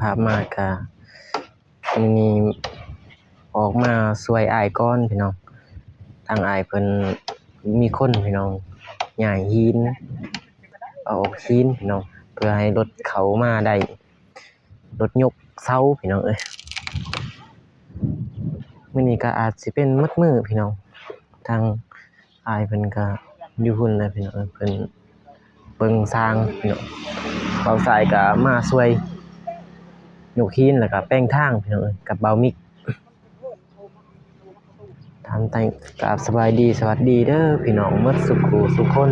ພາບມາກະ ມື້ນີ້ອອກມາຊ່ວຍອ້າຍກ່ອນພີ່ນ້ອງ. ທາງອ້າຍເພິ່ນມີຄົນພີ່ນ້ອງ ຍ້າຍຫີນ ເອົາອອກຫີນພີ່ນ້ອງ ເພື່ອໃຫ້ລົດເຂົ້າມາໄດ້ ລົດຍົກເສົາພີ່ນ້ອງເອີຍ. ມື້ນີ້ກໍອາດຊິເປັນໝົດມື້ພີ່ນ້ອງ ທາງ ອ້າຍເພິ່ນກະຢູ່ພຸ້ນແຫຼະພີ່ນ້ອງເອີຍ ເພິ່ນເບິ່ງຊ່າງພີ່ນ້ອງ. ບ່າວຊາຍກະມາຊ່ວຍຍົກຫີນ ແລ້ວກະແປງທາງພີ່ນ້ອງເອີຍ ກັບບ່າວມິກ. ຖາມໄຕ່ ກາບສະບາຍດີ ສະຫວັດດີເດີພີ່ນ້ອງໝົດສູ່ຜູ້ສູ່ຄົນ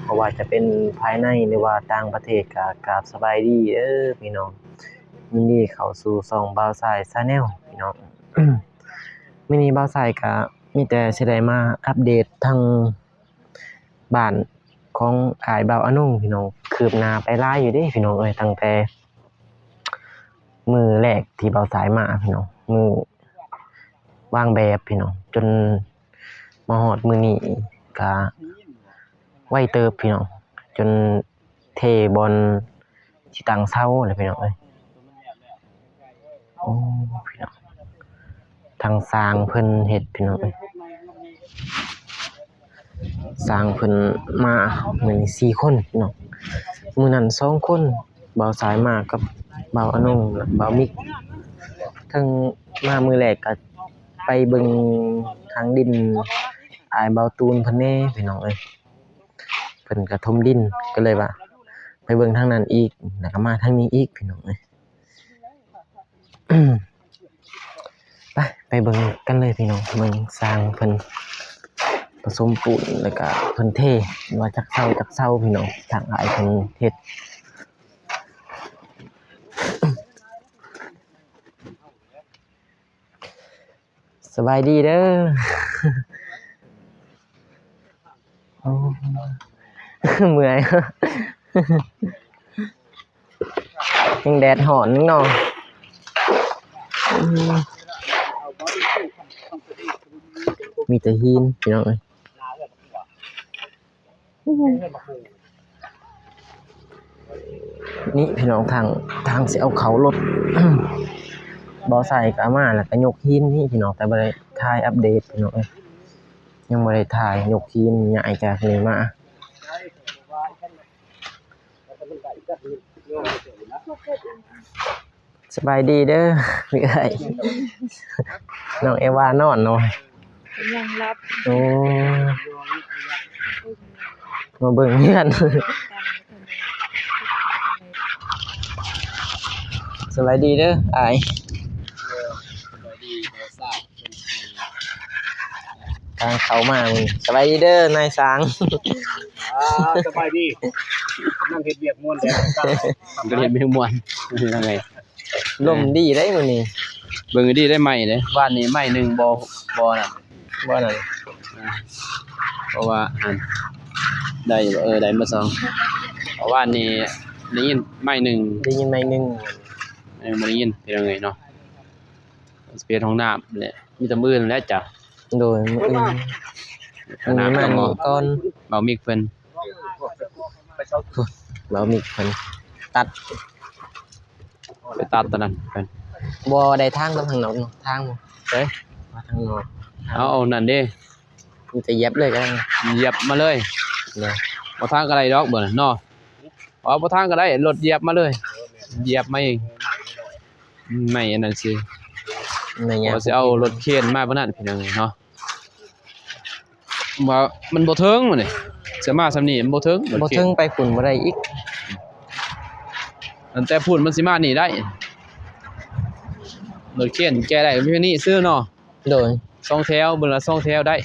ບໍ່ວ່າຈະເປັນພາຍໃນ ຫຼືວ່າຕ່າງປະເທດ ກະກາບສະບາຍດີເດີພີ່ນ້ອງ. ຍິນດີເຂົ້າສູ່ຊ່ອງບ່າວຊາຍ Channel ພີ່ນ້ອງ. ມື້ນີ້ບ່າວຊາຍກະ ມີແຕ່ຊິໄດ້ມາອັບເດດທາງບ້ານຂອງອ້າຍບ່າວອານົງພີ່ນ້ອງ ຄືບໜ້າໄປຫຼາຍຢູ່ເດ້ພີ່ນ້ອງເອີຍ ຕັ້ງແຕ່ມື້ແລກທີ່ບ່າວຊາຍມາພີ່ນ້ອງ ມື້ວາງແບບພີ່ນ້ອງ ຈົນມາຮອດມື້ນີ້ກະໄວເຕີບພີ່ນ້ອງ ຈົນເທບ່ອນ ຊິຕັ້ງເສົາແຫຼະພີ່ນ້ອງເອີຍ. ໂອ້ ພີ່ນ້ອງ ທາງຊ່າງເພິ່ນເຮັດພີ່ນ້ອງເອີຍ ຊ່າງເພິ່ນມາມື້ນີ້ສີ່ຄົນພີ່ນ້ອງ ມື້ນັ້ນສອງຄົນ ບ່າວຊາຍມາກັບບ່າວອານົງ ແລະ ບ່າວມິກ. ເຖິງມາມື້ແລກກະໄປເບິ່ງທາງດິນອ້າຍບ່າວຕູນເພິ່ນແດ່ພີ່ນ້ອງເອີຍ ເພິ່ນກະຖົມດິນ ກໍເລີຍວ່າໄປເບິ່ງທາງນັ້ນອີກ ແລ້ວກໍມາທາງນີ້ອີກພີ່ນ້ອງເອີຍ. ໄປ ໄປເບິ່ງກັນເລີຍພີ່ນ້ອງ ເບິ່ງຊ່າງເພິ່ນປະສົມປູນ ແລ້ວກະເພິ່ນເທວ່າຈັກເສົາ ຈັກເສົາພີ່ນ້ອງ ທາງອ້າຍເພິ່ນເຮັດ. ສະບາຍດີເດີ. ໂອ້ ເມື່ອຍ ຍັງແດດຮ້ອນເນາະ. ອືມ ມີແຕ່ຫີນພີ່ນ້ອງເອີຍ. ນີ້ພີ່ນ້ອງ ທາງ ທາງຊິເອົາເຂົ້າລົດ ບໍ່ໃສ່ກໍເອົາມາ ແລ້ວກໍຍົກຫີນນີ້ພີ່ນ້ອງ ແຕ່ບໍ່ໄດ້ຖ່າຍອັບເດດພີ່ນ້ອງເອີຍ ຍັງບໍ່ໄດ້ຖ່າຍຍົກຫີນ ຍ້າຍຈາກນີ້ມາ. ສະບາຍດີເດີ ເອື້ອຍ ນ້ອງເອວານອນເນາະ ກຳລັງຫຼັບ. ໂອ້ ມາເບິ່ງເຮືອນ. ສະບາຍດີເດີອ້າຍ. ເອີ ສະບາຍດີເດີຊາຍ. ທາງເຂົ້າມາມື້ນີ້ ສະບາຍດີເດີນາຍຊ່າງ. ອ່າ ສະບາຍດີ ກຳລັງເຮັດວຽກມ່ວນແດ່. ກຳລັງເຮັດວຽກມ່ວນ ເປັນຈັ່ງໃດ? ລົມດີເດ້ມື້ນີ້ ເບິ່ງດີໄດ້ໄມ້ເດ້. ວານນີ້ໄມ້ໜຶ່ງບໍ່ ບໍ່ນັ້ນ ບໍ່ນັ້ນ ອ່າ ເພາະວ່າ ອັນ ໄດ້ ເອີ ໄດ້ມາສອງ ວານນີ້ໄດ້ຍິນໄມ້ໜຶ່ງ ໄດ້ຍິນໄມ້ໜຶ່ງ ຍັງບໍ່ໄດ້ຍິນ ເປັນຈັ່ງໃດເນາະ? ຊິເຮັດຫ້ອງນ້ຳແຫຼະ ມີແຕ່ມື້ອື່ນແຫຼະຈ້ະ. ໂດຍ ມື້ອື່ນ ຂະໜາດ ມານີ້ກ່ອນ ເບົາມິກເພິ່ນ ເບົາມິກເພິ່ນຕັດ ໄປຕັດຕອນນັ້ນເພິ່ນ ບໍ່ໄດ້ທາງກັບທາງນອກເນາະ ທາງ ເອີຍ ມາທາງນອກ ເອົາ ເອົານັ້ນເດ້ ມີແຕ່ຢຽບເລີຍກໍໄດ້ ຢຽບມາເລີຍ ໂດຍ ບໍ່ທາງກໍໄດ້ດອກ ບໍ່ນັ້ນເນາະ. ເອົາ ບໍ່ທາງກໍໄດ້ ລົດຢຽບມາເລີຍ ຢຽບມາເອງ ໄມ້ອັນນັ້ນຊິ ໄມ້ຫຍັງ ວ່າຊິເອົາລົດເຄນມາປານນັ້ນ ພີ່ນ້ອງເນາະ ວ່າມັນບໍ່ເຖິງ ມື້ນີ້ຊິມາສ່ຳນີ້ມັນບໍ່ເຖິງ ບໍ່ເຖິງ ລົດເຄນ ໄປພຸ້ນບໍ່ໄດ້ອີກ ຕັ້ງແຕ່ພຸ້ນມັນຊິມານີ້ໄດ້ ລົດເຄນແກ່ໄດ້ມີແຕ່ນີ້ຊື່ເນາະ. ໂດຍ ສອງແຖວ ເບິ່ງລະສອງແຖວໄດ້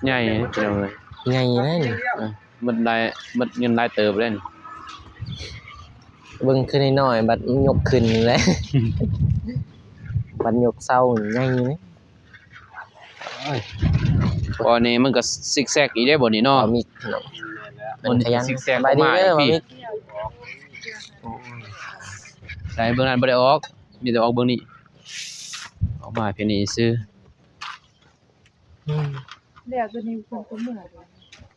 ໃຫຍ່ພີ່ນ້ອງເອີຍ ໃຫຍ່ເດ້ນີ້ ເອີ ໝົດຫຼາຍ ໝົດເງິນຫຼາຍເຕີບເດ້ນີ້ ເບິ່ງຄືນ້ອຍໆ ບັດຍົກຂຶ້ນແຫຼະ ບັດຍົກເສົາໃຫຍ່ເດ້. ໂອ້ຍ ບ່ອນນີ້ມັນກໍຊິກແຊກອີກເດ້ບ່ອນນີ້ເນາະ ມີ ມັນຂະຫຍັນ ຊິກແຊກ ສະບາຍດີເດີ ບ່າວມິກ ໃສ່ເບິ່ງນັ້ນບໍ່ໄດ້ອອກ ມີແຕ່ອອກເບິ່ງນີ້ ອອກມາພຽງນີ້ຊື່ ອືມ ແລ້ວຕົວນີ້ເພິ່ນກໍເມືອ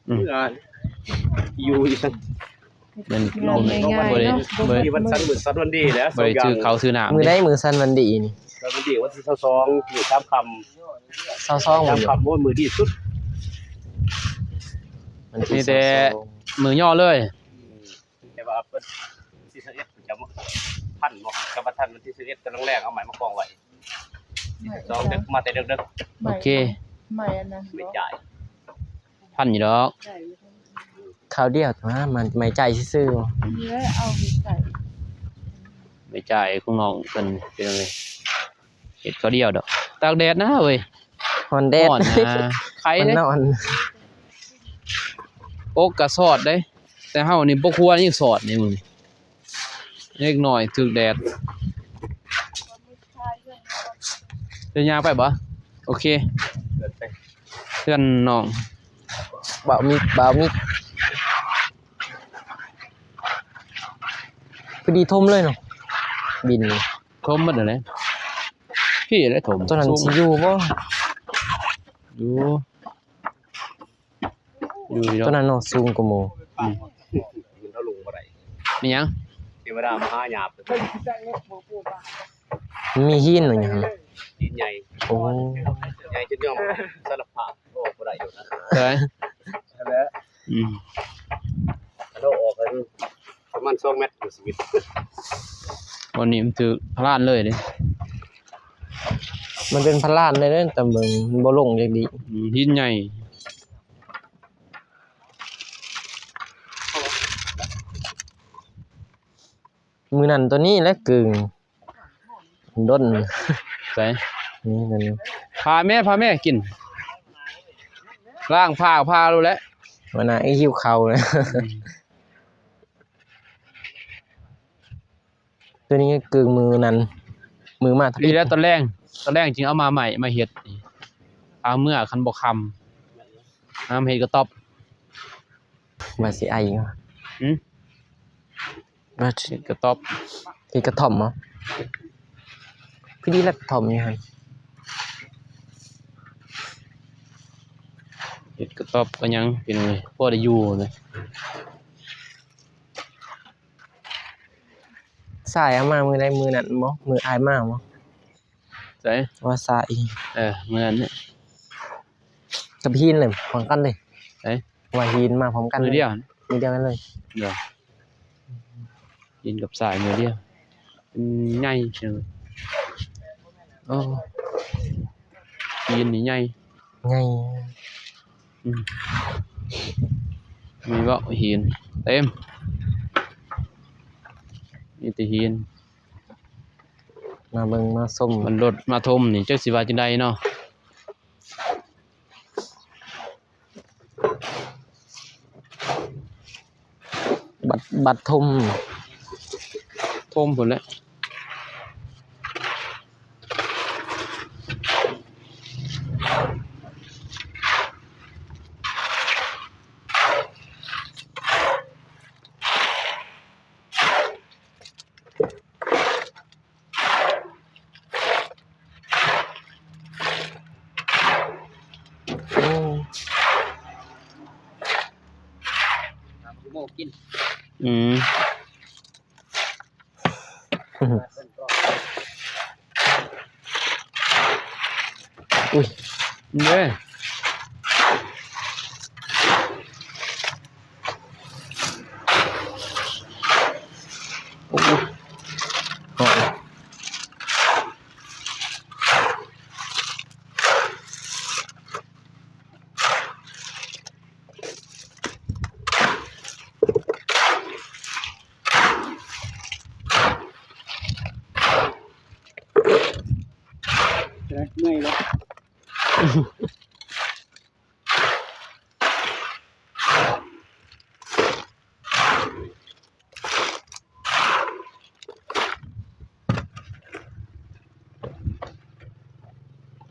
ອືມ ຢູ່ອີກຊັ້ນ ແມ່ນ ງານງ່າຍໆ ບໍ່ໄດ້ ເນາະ ບໍ່ໄດ້ ບໍ່ໄດ້ ມີວັນສັນ ມື້ສັນວັນດີແຫຼະ ບໍ່ໄດ້ ສອງຢ່າງ ຖືເຂົ້າຖືນ້ຳ ມື້ໃດມື້ສັນວັນດີນີ້? ວັນດີວັນທີຊາວສອງ ມື້ສາມຄ່ຳ ຊາວສອງ ສາມຄ່ຳ ໂອ້ຍ ມື້ດີສຸດ ວັນທີ ມີແຕ່ ຊາວສອງ ມື້ຍໍເລີຍ. ແຕ່ວ່າເພິ່ນສິບເອັດ ຈະທັນບໍ່ ຈະບໍ່ທັນ ວັນທີສິບເອັດ ຕອນແລງໆ ເອົາໄມ້ມາກອງໄວ້ ສິບສອງ ເດີກ ມາແຕ່ເດິກໆ ໂອເຄ ໄມ້ອັນນັ້ນ ໄມ້ຈ່າຍ ທັນຢູ່ດອກ ຄາວດຽວ ມາ ມາ ໄມ້ຈ່າຍຊື່ໆ ນີ້ແຫຼະ ເອົາໄປໃສ່ ໄມ້ຈ່າຍຂອງນ້ອງເພິ່ນ ເປັນຈັ່ງໃດ? ເຮັດຄາວດຽວດອກ ຕາກແດດນະເວີຍ ຮ້ອນແດດ ຮ້ອນນະ ໄຄເດ້ ມັນຮ້ອນ ອົກກະຊອດເດ້ ແຕ່ເຮົານີ້ບໍ່ຄົວຍັງຊອດນີ້ມື້ນີ້ ເດັກນ້ອຍຖືກແດດ ເດີນຍ່າງໄປບໍ່? ໂອເຄ ເດີນໄປ ເພື່ອນນ້ອງ ບ່າວມິກ ບ່າວມິກ ພໍດີຖົມເລີຍເນາະ ດິນ ຖົມໝົດແລ້ວ ພີ້ແຫຼະຖົມ ຕົວນັ້ນຊິຢູ່ບໍ່? ຢູ່ ຢູ່ຢູ່ດອກ ຕົວນັ້ນເນາະ ສູງກວ່າໝູ່ ອືມ ເຮົາລົງບໍ່ໄດ້ ມີຫຍັງ? ເທວະດາມະຫາຍາບ ມັນມີຫີນຫຍັງ? ຫີນໃຫຍ່ ໂອ້ ໃຫຍ່ຈົນຍອມສາລະພາບ ອອກບໍ່ໄດ້ຢູ່ນະ ເອີ ນັ້ນແຫຼະ ອືມ ຄັນເຮົາອອກກັນປະມານສອງແມັດຢູ່ຊີວິດ ວັນນີ້ມັນຖືກພະລານເລີຍເດ້ ມັນເປັນພະລານເລີຍເດ້ ຕາເບິ່ງມັນບໍ່ລົງຈັກດີ້ ອືມ ຫີນໃຫຍ່ ມື້ນັ້ນຕົວນີ້ແຫຼະກຶ່ງ ດົນ ໃສ ນີ້ຕົວນີ້ ພາແມ່ ພາແມ່ກິນ ລ້າງຜ້າ ພາໂລດແຫຼະ ຫົວໜ້າອີ່ຫິວເຂົ້າແລ້ວ ອືມ ຕົວນີ້ຄືມື້ນັ້ນ ມື້ມາທຳອິດ ດີແລ້ວ ຕອນແລງ ຕອນແລງຈຶ່ງເອົາມາໃໝ່ ມາເຮັດ ເອົາເມືອ ຄັນບໍ່ຄ່ຳ ເອົາມາເຮັດກະຕ໊ອບ ວ່າຊິໄອ ຫື? ວ່າຊິ ເຮັດກະຕ໊ອບ ເຮັດກະທ່ອມບໍ? ຄືດີແລ້ວກະທ່ອມຢູ່ຫັ້ນ ເຮັດກະຕ໊ອບກະຫຍັງ ພີ່ນ້ອງເອີຍ ພໍໄດ້ຢູ່ນະ. ສາຍເອົາມາມື້ໃດ ມື້ນັ້ນບໍ ມື້ອ້າຍມາບໍ? ໃສ? ວ່າສາຍ ເອີ ມື້ນັ້ນແຫຼະ ກັບຫີນເລີຍ ພ້ອມກັນເລີຍ ໃສ? ວ່າຫີນມາພ້ອມກັນ ມື້ດຽວ ມື້ດຽວກັນເລີຍ ດຽວ ຫີນກັບສາຍມື້ດຽວ ມັນໃຫຍ່ ໂອ້ ຫີນນີ້ໃຫຍ່ ໃຫຍ່ ອືມ ມີເວົ້າຫີນເຕັມ ມີແຕ່ຫີນ ມາເບິ່ງມາຊົມ ມັນລົດມາຖົມນີ້ ຈັກຊິວ່າຈັ່ງໃດເນາະ. ບັດ ບັດຖົມ ຖົມພຸ້ນແຫຼະ. ໂອ້ ໂມກິນ ອືມ ອຸ້ຍ ເດ້ ໂອ້ຍ ຮ້ອນ. ເມື່ອຍບໍ່?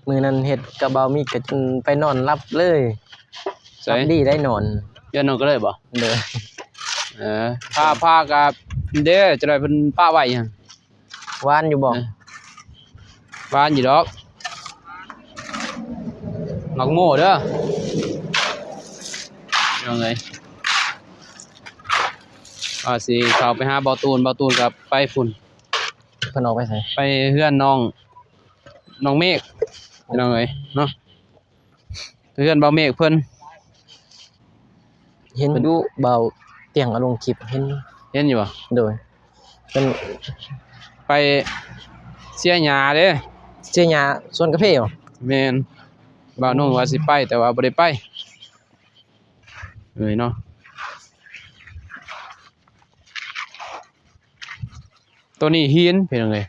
ມື້ນັ້ນເຮັດກັບບ່າວມິກກໍຈົນໄປນອນຫຼັບເລີຍ. ໃສ? ຫຼັບດີໄດ້ນອນ. ເຮືອນນ້ອງກໍເລີຍບໍ່? ໂດຍ. ເອີ ພາ ພາກັບເດ້ ຈະໄດ້ເພິ່ນປະໄວ້ຫຍັງ? ຫວານຢູ່ບໍ່? ເອີ ຫວານຢູ່ດອກ ໝາກໂມເດີ. ນ້ອງເອີຍ ວ່າຊິເຂົ້າໄປຫາເບົາຕູນ ເບົາຕູນກໍໄປພຸ້ນ ເພິ່ນອອກໄປໃສ? ໄປເຮືອນນ້ອງ ນ້ອງເມກ ພີ່ນ້ອງເອີຍເນາະ ເຮືອນເບົາເມກເພິ່ນ ເຫັນຢູ່ ເບົາຕຽງເອົາລົງຄລິບ ເຫັນ ເຫັນຢູ່ບໍ່? ໂດຍ ເພິ່ນໄປເສຍຫຍ້າເດ້ ເສຍຫຍ້າສວນກາເຟບໍ? ແມ່ນ ບ່າວໜຸ່ງວ່າຊິໄປ ແຕ່ວ່າບໍ່ໄດ້ໄປເອີຍເນາະ. ໂຕນີ້ຫີນ ພີ່ນ້ອງເອີຍ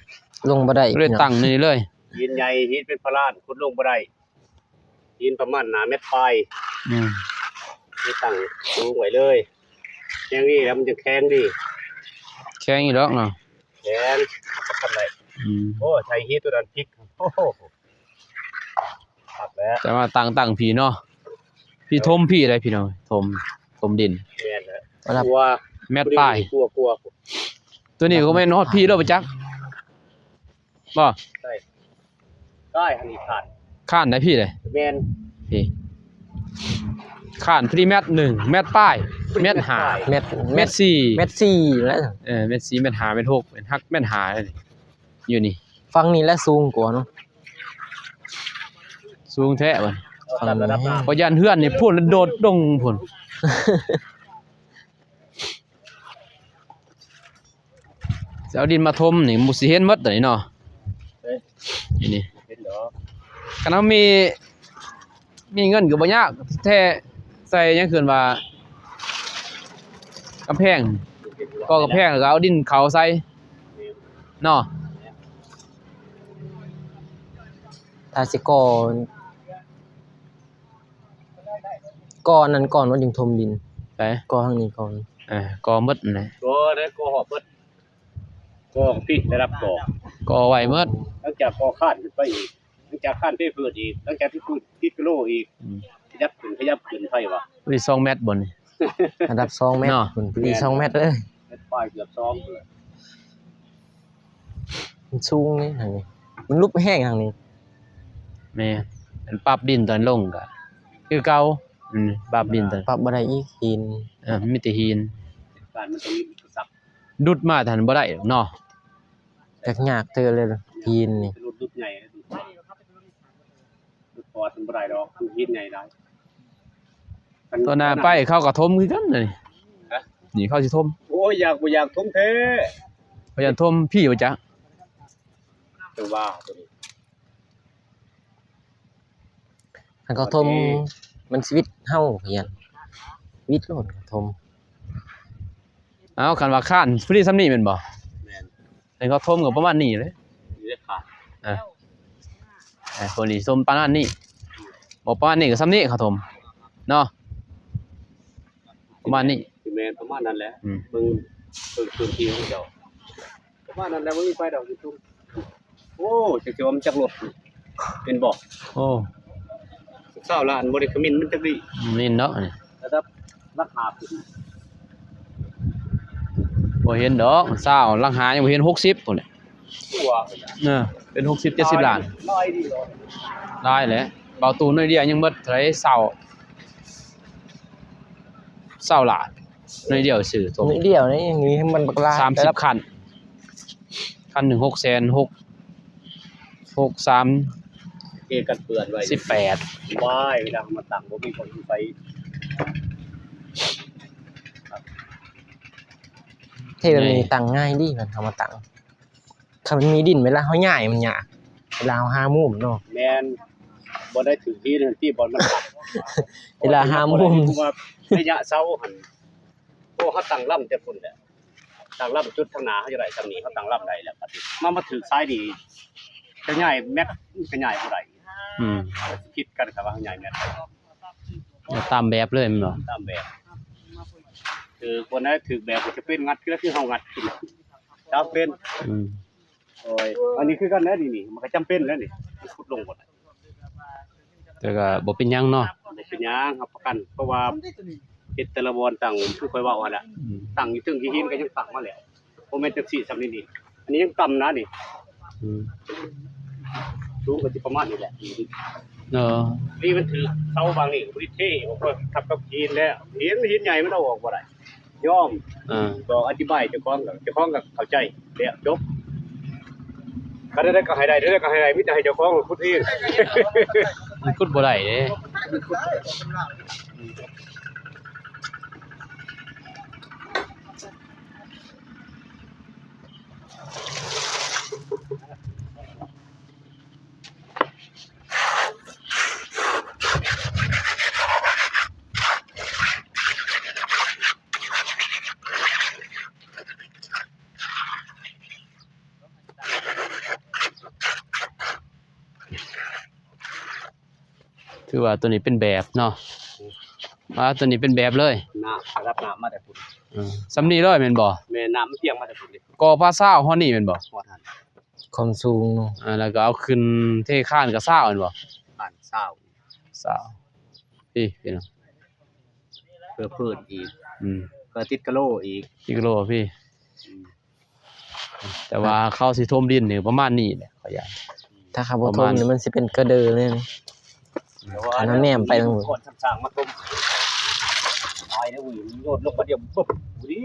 ລົງບໍ່ໄດ້ ບໍ່ໄດ້ຕັ້ງນີ້ເລີຍ ຫີນໃຫຍ່ ຫີນເປັນພະລານ ຂຸດລົງບໍ່ໄດ້ ຫີນປະມານຫ້າແມັດປາຍ ອືມ ໄດ້ຕັ້ງສູງໄວ້ເລີຍ ແຮງນີ້ແຫຼະ ມັນຈັ່ງແຂງດີ ແຂງຢູ່ດອກເນາະ ແຂງ ຮັບປະກັນໄດ້ ອືມ ໂອ້ ໃສ່ຫີນໂຕນັ້ນພິກ ໂອ້ໂຫ ຄັກແລ້ວ ແຕ່ວ່າຕັ້ງ ຕັ້ງພີ້ເນາະ ພີ້ ເອີ ຖົມພີ້ໄດ໋ພີ່ນ້ອງ ຖົມ ຖົມດິນ ແມ່ນແລ້ວ ລະດັບ ກວ່າ ແມັດປາຍ ກວ່າ ກວ່າ ໂຕນີ້ກໍແມ່ນຮອດພີ້ແລ້ວບໍ່ຈັກ ບໍ່ ໃຊ່ ໃຕ້ຫັ້ນອີກຄານ ຄານໃດພີ້ເດ້ ແມ່ນ ພີ້ ຄານພໍດີແມັດໜຶ່ງ ແມັດປາຍ ແມັດຫ້າ ແມັດ ແມັດສີ່ ແມັດສີ່ແຫຼະ ເອີ ແມັດສີ່ ແມັດຫ້າ ແມັດຫົກ ແມັດ ຮັກແມັດຫ້າ ຢູ່ນີ້ ຝັ່ງນີ້ແຫຼະສູງກວ່າເນາະ ສູງແທ້ບັດ ຝັ່ງນີ້ ຂ້ອຍຢ້ານເຮືອນນີ້ພຸ້ນ ໂດດດົງພຸ້ນ ຊິເອົາດິນມາຖົມນີ້ ໝູ່ຊິເຫັນໝົດນີ້ເນາະ ເອີ ນີ້ ເຫັນດອກ ຄັນເຮົາມີ ມີເງິນກໍບໍ່ຍາກ ແທ້ໃສ່ຫຍັງ ເອີ້ນວ່າກຳແພງ ກໍ່ກຳແພງ ແລ້ວກໍເອົາດິນເຂົ້າໃສ່ເນາະ ຖ້າຊິກໍ່ ກໍ່ອັນນັ້ນກ່ອນວ່າຈຶ່ງຖົມດິນ ໃສ ກໍ່ທາງນີ້ກ່ອນ ເອີ ກໍ່ໝົດນັ້ນແຫຼະ ກໍ່ໄດ້ ກໍ່ຮອບໝົດ ກໍ່ພີ້ລະດັບກໍ່ ກໍ່ໄວ້ໝົດ ຫຼັງຈາກກໍ່ຄານຂຶ້ນໄປອີກ ຫຼັງຈາກຄານໄປພື້ນອີກ ຫຼັງຈາກທີ່ພື້ນຕິດກະໂລອີກ ອືມ ຂະຫຍັບຂຶ້ນ ຂະຫຍັບຂຶ້ນໄປວ່າ ອຸ້ຍ ສອງແມັດບໍ່ນີ້ ລະດັບສອງແມັດ ເນາະ ພຸ້ນ ຕີສອງແມັດເລີຍ ແມັດປາຍເກືອບສອງ ມັນສູງເດ້ທາງນີ້ ມັນຫຼຸບແຮງທາງນີ້ ແມ່ນ ມັນປັບດິນຕອນລົງກໍຄືເກົ່າ ອືມ ປັບດິນຕອນ ປັບບໍ່ໄດ້ອີກ ຫີນ ເອີ ມັນມີແຕ່ຫີນ ການມັນຕ້ອງມີອຸປະສັກ ດຸດມາທ່ານບໍ່ໄດ້ດອກເນາະ ຍາກໆເຕີບເລີຍຫີນນີ້ ດຸດ ດຸດໃຫຍ່ ດຸດປອດມັນບໍ່ໄດ້ດອກ ດຸດຫີນໃຫຍ່ຫຼາຍ ຕອນໜ້າໄປເຂົາກໍຖົມຄືກັນນີ້ ຮະ ນີ້ເຂົາຊິຖົມ ໂອ້ຍ ຢາກບໍ່ຢາກຖົມແທ້ ເຂົາຢ້ານຖົມພີ້ບໍ່ຈັກ ແຕ່ວ່າໂຕນີ້ ຄັນເຂົາຖົມ ມັນຊິວິດເຮົາ ຢ້ານວິດໂລດ ຖົມ ເອົ້າ ຄັນວ່າຄານພໍດີສ່ຳນີ້ແມ່ນບໍ່? ແມ່ນ ຄັນເຂົາຖົມກໍປະມານນີ້ເລີຍ ນີ້ເດ້ຄານ ເອີ ເອີ ພໍດີສົ້ມປະມານນີ້ ບໍ່ປະມານນີ້ກໍສ່ຳນີ້ເຂົາຖົມເນາະ ປະມານນີ້ ຊິແມ່ນປະມານນັ້ນແຫຼະ ອືມ ເບິ່ງ ເບິ່ງພື້ນທີ່ຂອງເຈົ້າ ປະມານນັ້ນແຫຼະ ບໍ່ມີໃຜດອກຢູ່ສູງ ໂອ້ ຈັກຊິວ່າມັນຈັກລົດ ເຫັນບໍ່? ໂອ້ ຊາວລ້ານບໍ່ໄດ້ຂະມິນມັນຈັກດີ້ ອືມ ນີ້ເນາະ ລະດັບຫຼັກຫ້າຂຶ້ນ ບໍ່ເຫັນດອກ ຊາວ ຫຼັກຫ້າຍັງບໍ່ເຫັນ ຫົກສິບພຸ້ນແຫຼະ ເອີ ເປັນຫົກສິບ ເຈັດສິບລ້ານ ຫຼາຍດີເນາະ ຫຼາຍແຫຼະ ເບົາຕູໜ້ອຍດຽວຍັງໝົດເທົ່າໃດ ຊາວ ຊາວລ້ານ ໜ້ອຍດຽວຊື່ ໜ້ອຍດຽວນີ້ ນີ້ມັນບັກຫຼາຍ ສາມສິບຄັນ ຄັນໜຶ່ງ ຫົກແສນ ຫົກ ຫົກສາມ ເກກັນເປື້ອນໄວ້ ສິບແປດ ວ້າຍ ເວລາເຮົາມາຕັ້ງບໍ່ມີຄົນໃສ່ ເທດແບບນີ້ຕັ້ງງ່າຍດີ ຄັນເຮົາມາຕັ້ງ ຄັນມັນມີດິນ ເວລາເຮົາຍ້າຍມັນຍາກ ເວລາເຮົາຫາມຸມເນາະ ແມ່ນ ບໍ່ໄດ້ຖືກທີ່ນັ້ນທີ່ບ່ອນມັນຕັດ ເວລາຫາມຸມ ເພາະວ່າໄລຍະເສົາຫັ້ນ ໂອ້ ເຮົາຕັ້ງລຳແຕ່ພຸ້ນແຫຼະ ຕັ້ງລຳຈຸດທາງໜ້າເຮົາຈະໄດ້ຊ່ຳນີ້ ເຮົາຕັ້ງລຳໄດ້ແລ້ວ ບັດນີ້ມາ ມາຖືກສາຍນີ້ ຈະຍ້າຍແມັດ ມັນກໍຍ້າຍບໍ່ໄດ້ ອືມ ຜິດກັນຄັນວ່າເຮົາຍ້າຍແມັດ ຕາມແບບເລີຍແມ່ນບໍ່? ຕາມແບບ ຄືຄົນໃດຖືກແບບກໍຈະເປັນ ງັດຄື ຄືເຮົາງັດຂຶ້ນ ຈຳເປັນ ອືມ ໂອ້ຍ ອັນນີ້ຄືກັນແຫຼະ ນີ້ ນີ້ ມັນກໍຈຳເປັນແຫຼະນີ້ ຂຸດລົງໝົດ ແຕ່ກໍບໍ່ເປັນຫຍັງເນາະ ບໍ່ເປັນຫຍັງ ຮັບປະກັນ ເພາະວ່າເຮັດແຕ່ລະບ່ອນຕັ້ງ ຄືຂ້ອຍເວົ້າຫັ້ນແຫຼະ ອືມ ຕັ້ງຢູ່ເທິງຂີ້ຫີນກໍຍັງຕັ້ງມາແລ້ວ ບໍ່ແມ່ນຈັກຊິສ່ຳນີ້ ນີ້ ອັນນີ້ຍັງຕ່ຳນະນີ້ ອືມ ສູງກໍຊິປະມານນີ້ແຫຼະ ເອີ ນີ້ມັນຖືກເສົາບາງນີ້ ບໍ່ໄດ້ເທ ອອກໄປທັບກັບຫີນແລ້ວ ຫີນ ຫີນໃຫຍ່ມັນເອົາອອກບໍ່ໄດ້ ຍອມ ເອີ ບອກອະທິບາຍເຈົ້າຂອງ ເຈົ້າຂອງກໍເຂົ້າໃຈແລ້ວ ຈົບ. ຄັນໃດກໍໃຫ້ໄດ້ ໃດກໍໃຫ້ໄດ້ ມີແຕ່ໃຫ້ເຈົ້າຂອງຂຸດເອງ ມັນຂຸດບໍ່ໄດ້ເດ້. ຖືວ່າໂຕນີ້ເປັນແບບເນາະ ວ່າໂຕນີ້ເປັນແບບເລີຍ ນ້ຳ ລະດັບນ້ຳມາແຕ່ພຸ້ນ ເອີ ສ່ຳນີ້ເລີຍແມ່ນບໍ່? ແມ່ນ ນ້ຳມັນທ່ຽງມາແຕ່ພຸ້ນເດ້ ກໍປາຊາວຮອດນີ້ແມ່ນບໍ່? ຮອດຫັ້ນ ຄວາມສູງເນາະ ອ່າ ແລ້ວກໍເອົາຂຶ້ນເທຄານກໍຊາວແມ່ນບໍ່? ຄານຊາວ ຊາວ ພີ້ ພີ່ນ້ອງ ເພື່ອເພີ່ມອີກ ອືມ ກໍຕິດກະໂລອີກ ຕິດກະໂລພີ້ ອືມ ແຕ່ວ່າເຂົາຊິຖົມດິນນີ້ປະມານນີ້ແຫຼະ ຂ້ອຍຢ້ານ ຖ້າເຂົາບໍ່ຖົມນີ້ມັນຊິເປັນກະເດີເລີຍ ແຕ່ວ່າ ຄັນເຮົາແນມໄປທາງ ກ່ອນສ້າງມາຖົມ ຕາຍແລ້ວເວີຍ ໂຍນລົງມາດຽວ ບຶບ ດີ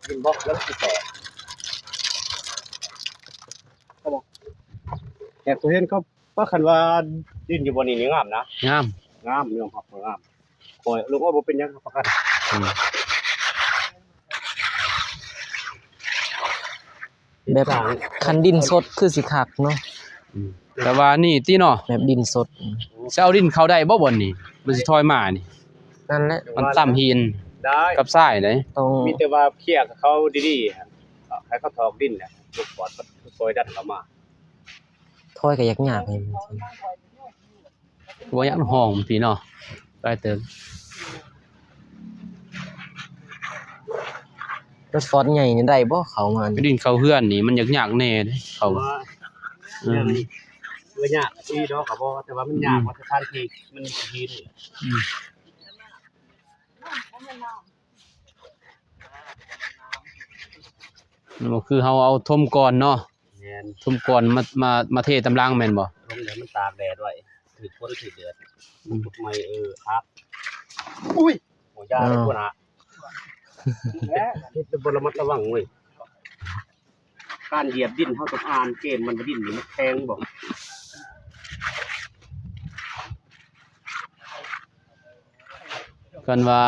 ດິນບລັອກແລ້ວຊິແຕກ ເຂົາບອກ ແຕ່ຕົວເຫັນເຂົາ ວ່າຄັນວ່າດິນຢູ່ບ່ອນນີ້ນີ້ງາມນະ ງາມ ງາມ ຍອມຮັບວ່າງາມ ຂ້ອຍລົງວ່າບໍ່ເປັນຫຍັງ ຮັບປະກັນ ອືມ ແບບຄັນດິນສົດຄືຊິຄັກເນາະ ອືມ ແຕ່ວ່ານີ້ຕິເນາະ ແບບດິນສົດ ຊິເອົາດິນເຂົ້າໄດ້ບໍ່ບ່ອນນີ້ ມັນຊິຖອຍມານີ້ ນັ້ນແຫຼະ ມັນຕ່ຳຫີນ ໄດ້ ກັບຊາຍເດ້ ຕ້ອງ ມີແຕ່ວ່າເຄຍກັບເຂົາດີໆ ໃຫ້ເຂົາຖອກດິນແຫຼະ ບໍ່ປອດ ຊ່ອຍດັນເຂົ້າມາ. ຖອຍກໍຍາກໆ ນີ້ ບໍ່ຢາກຮ້ອງພີ້ເນາະ ຫຼາຍເຕີບ ແລ້ວຊອດໃຫຍ່ນີ້ໄດ້ບໍ່ ເຂົ້າມາ ດິນເຂົ້າເຮືອນນີ້ມັນຍາກໆແດ່ເດ້ ເຂົ້າ ວ່າ ເອີ ເລື່ອງນີ້ບໍ່ຍາກທີ່ດອກກໍບໍ່ ແຕ່ວ່າມັນຍາກ ອືມ ວ່າສະຖານທີ່ມັນຫີນ ອືມ ມັນບໍ່ຄືເຮົາເອົາຖົມກ່ອນເນາະ ແມ່ນ ຖົມກ່ອນມາ ມາ ມາເທຕາມຫຼັງແມ່ນບໍ່? ຖົມແລ້ວມັນຕາກແດດໄວ້ ຖືກຝົນຖືກແດດ ອືມ ໃໝ່ ເອີ ຄັກ ອຸ້ຍ ໂອ້ ຢ່າເລີຍ ອ່າ ພຸ້ນນະ ເຮັດແຕ່ບໍ່ລະມັດລະວັງເວີຍ ການຢຽບດິນເຮົາຕ້ອງອ່ານເກນມັນວ່າດິນນີ້ມັນແຂງບໍ່? ຄັນວ່າ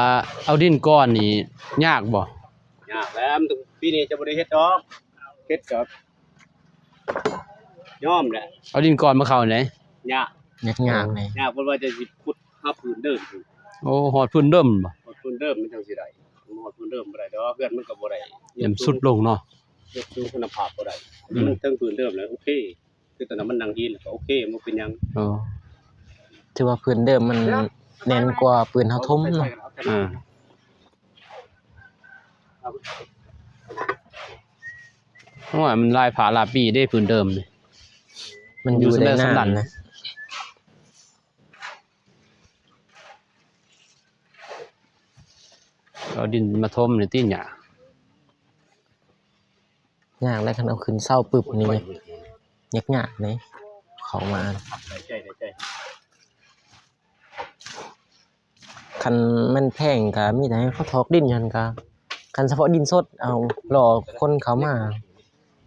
ເອົາດິນກ່ອນນີ້ຍາກບໍ່? ຍາກແຫຼະ ປີນີ້ຈະບໍ່ໄດ້ເຮັດດອກ ເຮັດກໍຍອມແຫຼະ ເອົາດິນກ່ອນມາເຂົ້ານີ້ ຍາກ ຍາກໆ ຍາກ ເພິ່ນວ່າຈະຊິຂຸດຫາພື້ນເດີມ ໂອ້ ຮອດພື້ນເດີມບໍ່? ຮອດພື້ນເດີມມັນຈັ່ງຊິໄດ້ ຮອດພື້ນເດີມບໍ່ໄດ້ດອກ ເຮືອນມັນກໍບໍ່ໄດ້ ມັນຊຸດລົງເນາະ ຍົກສູງຄຸນນະພາບບໍ່ໄດ້ ອືມ ມັນເຖິງພື້ນເດີມແລ້ວໂອເຄ ຄືຕອນນັ້ນມັນນັ່ງຫີນກໍໂອເຄ ບໍ່ເປັນຫຍັງ ອໍ ຖືວ່າພື້ນເດີມມັນແໜ້ນກວ່າພື້ນເຮົາຖົມເນາະ ອ່າ ໂອ້ຍ ມັນຫຼາຍຜາຫຼາຍປີເດ້ ພື້ນເດີມນີ້ ມັນຢູ່ໄດ້ນານນະ ເອົາດິນມາຖົມນີ້ຕິຫຍ້າ ຍາກແຫຼະ ຄັນເອົາຂຶ້ນເສົາປຶບນີ້ຍາກໆເດ້ ເຂົ້າມາ ໄດ້ໃຈ ໄດ້ໃຈ ຄັນແມ່ນແພງກໍມີແຕ່ໃຫ້ເຂົາຖອກດິນຫັ້ນກໍ ຄັນສະເພາະດິນສົດ ເອົາລໍຄົນເຂົ້າມາ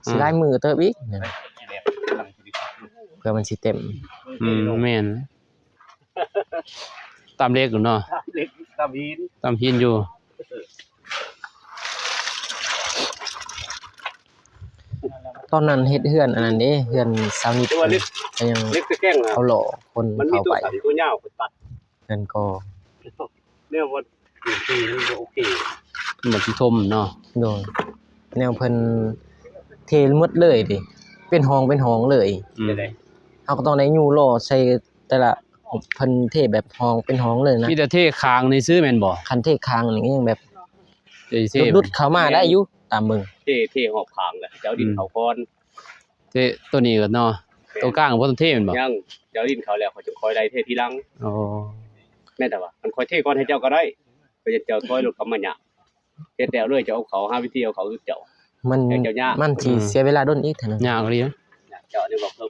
ອືມ ຊິຫຼາຍມື້ເຕີບອີກ ເພື່ອມັນຊິເຕັມ ອືມ ແມ່ນ ຕຳເຫຼັກຢູ່ເນາະ ຕຳເຫຼັກ ຕຳຫີນ ຕຳຫີນຢູ່ ຕອນນັ້ນເຮັດເຮືອນອັນນັ້ນເດ້ ເຮືອນຊາວນິດ ເຮັດເຮືອນ ກໍຍັງ ເຫຼັກຕະແກງ ເອົາລໍ້ຄົນເຂົ້າໄປ ມັນມີຕົວສັ້ນຕົວຍາວໄປຕັດ ເຮືອນກໍ ແນວວ່າພື້ນທີ່ມັນບໍ່ໂອເຄ ມັນບໍ່ຕິສົມເນາະ ໂດຍ ແນວເພິ່ນເທໝົດເລີຍເດ້ ເປັນຫ້ອງເປັນຫ້ອງເລີຍ ອືມ ເຮົາກໍຕ້ອງໄດ້ຍູ້ລໍ້ໃສ່ແຕ່ລະ ເພິ່ນເທແບບຫ້ອງເປັນຫ້ອງເລີຍນະ ມີແຕ່ເທຂ້າງນີ້ຊື່ແມ່ນບໍ່? ຄັນເທຂ້າງນີ້ຍັງແບບ ເອີ ເທ ຫຼຸດໆເຂົ້າມາໄດ້ຢູ່ ຕາມເບິ່ງ ເທ ເທຮອບຂ້າງແລ້ວ ເຈົ້າດິນ ອືມ ເຂົ້າກ່ອນ ເທໂຕນີ້ກ່ອນເນາະ ແມ່ນ ໂຕກາງບໍ່ທັນເທແມ່ນບໍ່? ຍັງ ເຈົ້າດິນເຂົ້າແລ້ວ ຂ້ອຍຈຶ່ງຄ່ອຍໄດ້ເທທີຫຼັງ ອໍ ແມ່ນແຕ່ວ່າ ຄັນຂ້ອຍເທກ່ອນໃຫ້ເຈົ້າກໍໄດ້ ກໍຢ່າເຈົ້າຖອຍລົດເຂົ້າມາຍາກ ເຮັດແລ້ວເລີຍ ເຈົ້າເອົາເຂົ້າ ຫາວິທີເອົາເຂົ້າຄືເຈົ້າ ມັນ ໃຫ້ເຈົ້າຍາກ ມັນຊິ ອືມ ເສຍເວລາດົນອີກເທື່ອໜຶ່ງ ຍາກອີ່ຫຼີ ເຈົ້ານີ້ບອກເພິ່ນ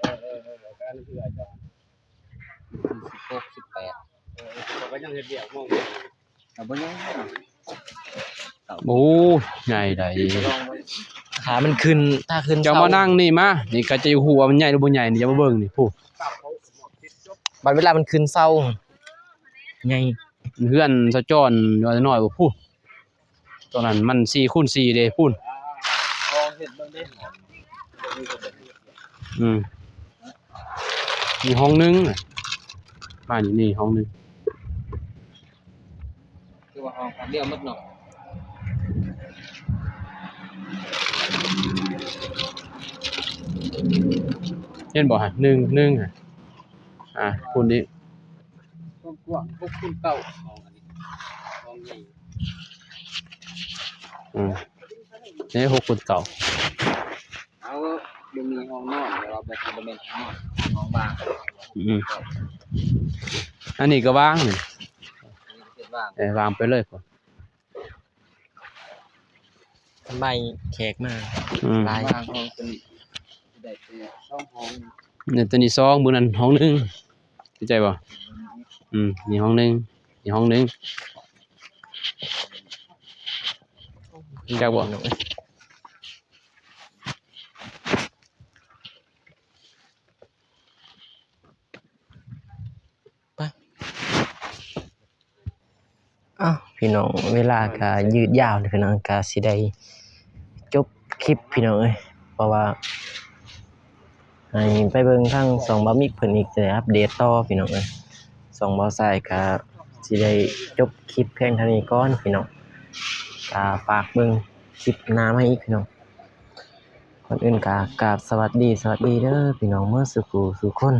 ເອີ ເອີ ເອີ ເອີ ການເອື້ອຍເຈົ້າ ສິບຫົກ ສິບແປດ ເອີ ເຂົາກໍຍັງເຮັດວຽກມອງ ກໍບໍ່ຍັງ ໂອ້ ໃຫຍ່ໃດ໋ ຖ້າມັນຂຶ້ນ ຖ້າຂຶ້ນ ເຈົ້າມານັ່ງນີ້ມາ ນີ້ກໍຈະຮູ້ວ່າມັນໃຫຍ່ຫຼືບໍ່ໃຫຍ່ນີ້ ເຈົ້າມາເບິ່ງນີ້ ພຸ້ນ ບັດເວລາມັນຂຶ້ນເສົາ ໃຫຍ່ ເຮືອນສະຈອນວ່ານ້ອຍບໍ່ ພຸ້ນ ຕອນນັ້ນມັນສີ່ຄູນສີ່ເດ້ພຸ້ນ ລອງເຮັດເບິ່ງເດ້ ອືມ ມີຫ້ອງໜຶ່ງ ມານີ້ ນີ້ຫ້ອງໜຶ່ງ ຄືວ່າຫ້ອງພັກດຽວໝົດເນາະ ເຫັນບໍ່ຫັ້ນ ໜຶ່ງ ໜຶ່ງ ອາ ພຸ້ນອີກ ໂອ້ ກວ້າງຫົກຄູນເກົ້າ ຫ້ອງອັນນີ້ ຫ້ອງໃຫຍ່ ອືມ ເອີ ຫົກຄູນເກົ້າ ເອົາ ບໍ່ມີຫ້ອງນອນ ແຕ່ວ່າບໍ່ ບໍ່ແມ່ນຫ້ອງນອນ ຫ້ອງວ່າງ ອືມ ອັນນີ້ກໍວ່າງນີ້ ອັນນີ້ກໍເປັນວ່າງ ເອີ ວ່າງໄປເລີຍ ໄລ່ແຂກມາ ອືມ ຫຼາຍ ວາງຫ້ອງຕົວນີ້ ໄດ້ແຕ່ສອງຫ້ອງ ນີ້ຕົວນີ້ສອງ ບຶງນັ້ນຫ້ອງໜຶ່ງ ເຂົ້າໃຈບໍ່? ອືມ ນີ້ຫ້ອງໜຶ່ງ ນີ້ຫ້ອງໜຶ່ງ ຮູ້ຈັກບໍ່? ອ້າວ ພີ່ນ້ອງ ເວລາກໍຍືດຍາວແລ້ວ ພີ່ນ້ອງ ກໍຊິໄດ້ຈົບຄລິບ ພີ່ນ້ອງເອີຍ ເພາະວ່າໃຫ້ໄປເບິ່ງທາງຊ່ອງບ່າວມິກເພິ່ນອີກ ຈະໄດ້ອັບເດດຕໍ່ ພີ່ນ້ອງເອີຍ ຊ່ອງບ່າວຊາຍກໍຊິໄດ້ຈົບຄລິບພຽງເທົ່ານີ້ກ່ອນ ພີ່ນ້ອງ ກໍຝາກເບິ່ງຄລິບໜ້າມາອີກ ພີ່ນ້ອງ. ກ່ອນອື່ນກໍກາບສະຫວັດດີ ສະຫວັດດີເດີພີ່ນ້ອງເໝິດສູ່ຜູ້ສູ່ຄົນ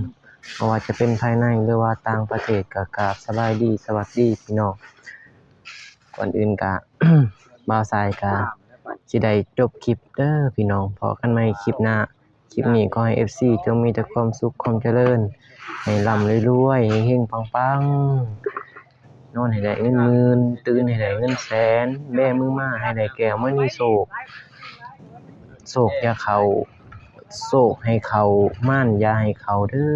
ບໍ່ວ່າຈະເປັນພາຍໃນ ຫຼືວ່າຕ່າງປະເທດ ກໍກາບສະບາຍດີ ສະຫວັດດີພີ່ນ້ອງ. ກ່ອນອື່ນກໍ ບ່າວຊາຍກໍຊິໄດ້ຈົບຄລິບເດີພີ່ນ້ອງ ພໍ້ກັນໃໝ່ຄລິບໜ້າ. ຄລິບນີ້ຂໍໃຫ້ເອັຟຊີຈົ່ງມີແຕ່ຄວາມສຸກຄວາມຈະເລີນ ໃຫ້ລ່ຳໃຫ້ລວຍ ເຮັງໆ ປັງໆ. ນອນໃຫ້ໄດ້ເງິນໝື່ນ ຕື່ນໃຫ້ໄດ້ເງິນແສນ ແບມືມາໃຫ້ໄດ້ແກ້ວມະນີໂຊກ ໂຊກຢ່າເຂົ້າ ໂຊກໃຫ້ເຂົ້າ ມານຢ່າໃຫ້ເຂົ້າເດີ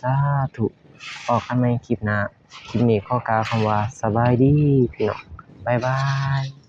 ສາທຸ. ພໍ້ກັນໃໝ່ຄລິບໜ້າ ຄລິບນີ້ຂໍກ່າວຄຳວ່າສະບາຍດີພີ່ນ້ອງ ບາຍບາຍ.